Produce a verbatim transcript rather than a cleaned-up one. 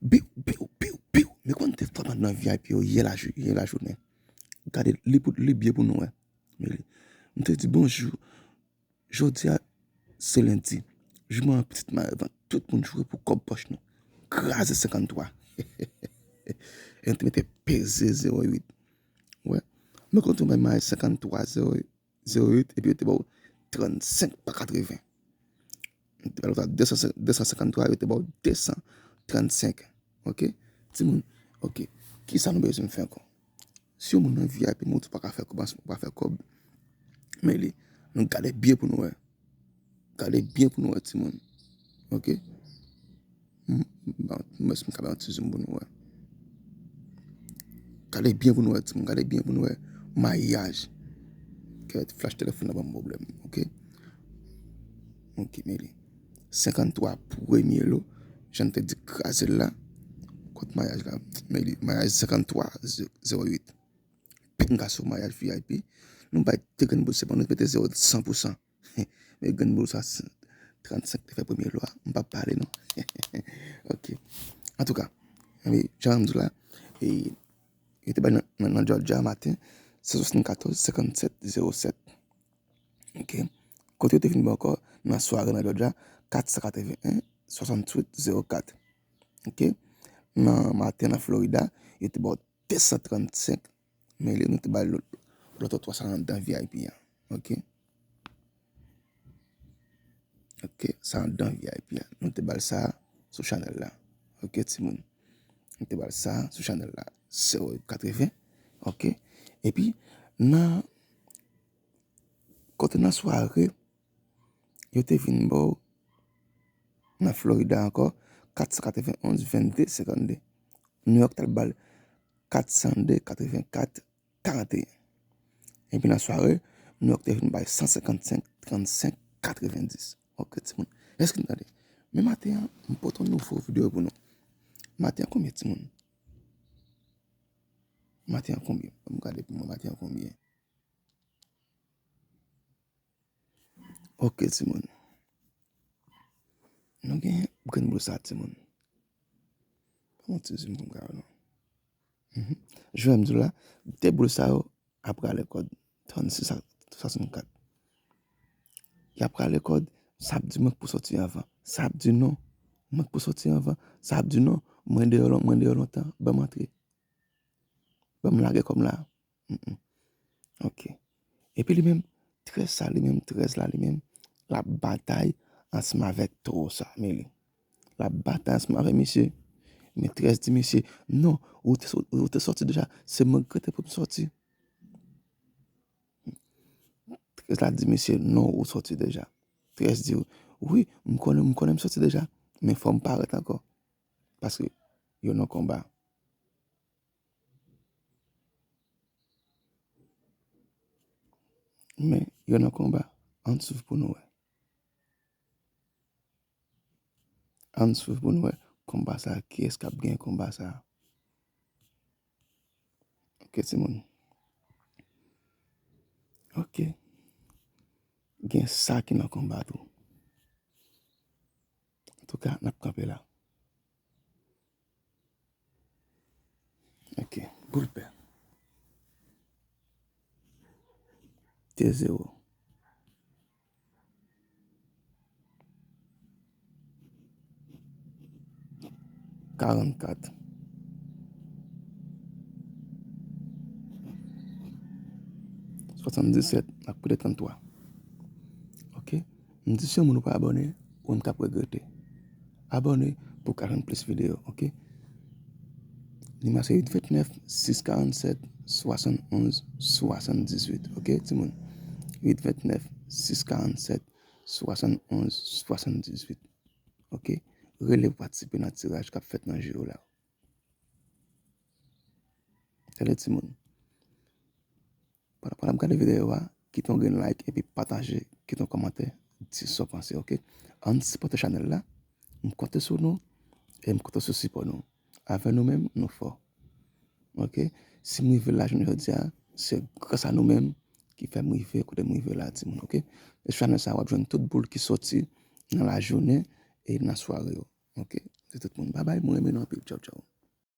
Biw, biw, biw, biw. Men kòman te fè nan V I P yo yè lajou-, yè lajounen. Gade, li pou, li byen pou nou wè. Men li. M te di bonjou. Jodi a, se lendi. Jou mwen an pitit mare vant. Tout moun joure pou kòb pòch nou. Kraze senkanntwa. E nou te mete peze zewo uit. Wè. Mwen konn tou bay mare senkanntwa zewo uit, epi yo te ba w trannsenk pa katreven. Yo te ba w desan, desan senkanntwa, yo te ba w desan trannsenk. Ok? Timoun, ok. Kisa nou bezwen fè ankò? Si yon moun nan V I P, moun ou pa ka fè kòb, ou pa fè kòb. Men li, nou gade byen pou nou wè. Gade byen pou nou wè, timoun. Ok? M, m, m, m ka bay yon ti zoom pou nou wè. Gade byen pou nou wè, timoun. Gade byen pou nou wè. Mayaj. Kèt, flash telefòn nan ban m pwoblèm. Ok? Ok, men li. Senkanntwa premye lo. Jan m te di kraze l la. Kot mayaj la? Men li. Mayaj senkanntwa zewo uit. Pinga sou mayaj V I P. Nou bay de grenn boul, se bon, nou mete zewo san pou san. Men grenn boul sa, trannsenk te fè premye lo a. M p ap pale non. Ok. Antouka, jan m di w la, e, yo te bay nan, nan, nan Georgia maten, se swasannkatòz senkannsèt zewo sèt. Ok. Kote yo te vin ba ankò nan sware nan Georgia, kat san katreven en, swasanntuit zewo kat. Ok. Nan maten nan Florida, yo te ba w de san trannsenk, men li nou te ba l lòt, lòt twa sa anndan V I P a. Ok. Ok, sa anndan V I P a. Nou te ba l sa sou chanèl la. Ok, timoun. Nou te ba l sa sou chanèl la. Zewo uit katreven. Ok. Epi, nan, kote nan sware, yo te vin ba w nan Florida ankò, kat san katreven onz, vennde, senkannde. New York t al ba l kat san de, katreven kat, karanteyen. Epi nan sware, New York te vin bay san senkannsenk, trannsenk, katrevendis. Ok, timoun. Èske n tande? Men maten an, m pote yon nouvo videyo pou nou. Maten an konbyen, timoun? Maten an konbyen? Ban m gade pou mwen, maten an konbyen? Ok, timoun. Nou gen grenn boul sa, timoun. Ban m yon ti zoom pou m ka wè non. Mhm. Jan m di w la, de boul sa yo ap rale kòd trannsis a swasannkat. Y ap rale kòd, sa ap di mwen k pou sòti anvan. Sa ap di non, mwen k pou sòti anvan. Sa ap di non, mwen deyò lon-, mwen deyò lontan, ban m antre. Ban m lage kòm la. Mm, mm. Ok. Epi li menm, trèz sa, li menm, trèz la, li menm, l ap batay ansanm avèk towo sa, men li. L ap batay ansanm avèk misye. Men trèz di misye, non, ou te sò-, ou te sòti deja, se mwen ki rete pou m sòti. Trèz la di misye, non, ou sòti deja. Trèz di, wi, m konnen, m konnen m sòti deja, men fò m parèt ankò. Paske yo nan konba. Men, yo nan konba. Ann swiv pou nou wè. Ann swiv pou nou wè konba sa, kiyès k ap gen konba sa. Ok, timoun. Ok. Gen sa ki nan konba tou. Antouka, n ap kanpe la. Ok, boul pè. De zewo. Karannkat. Swasanndisèt, ak pou de tranntwa. Ok? M di si yon moun ou pa abòne, ou menm k ap regrete. Abòne pou w ka jwenn plis videyo, ok? Nimewo a se uit vennèf, sis karannsèt, swasannonz, swasanndizuit, ok, timoun? Uit vennèf, sis karannsèt, swasannonz, swasanndizuit, ok? Rele pou patisipe nan tiraj k ap fèt nan je yo la. Tande, timoun. Pandan, pandan w ap gade videyo a, kite yon grenn like epi pataje, kite yon kòmantè, di sa w panse, ok? Ann sipòte chanèl la. M konte sou nou e m konte sou sipò nou. Avè nou menm, nou fò. Ok? Si m rive la jounen jodi a, se gras a nou menm ki fè m rive kote m rive la, timoun, ok? E sou chanèl sa, w ap jwenn tout boul ki sòti nan lajounen e nan sware yo, ok? E tout moun, babay, mwen renmen nou anpil. Tchaw, tchaw.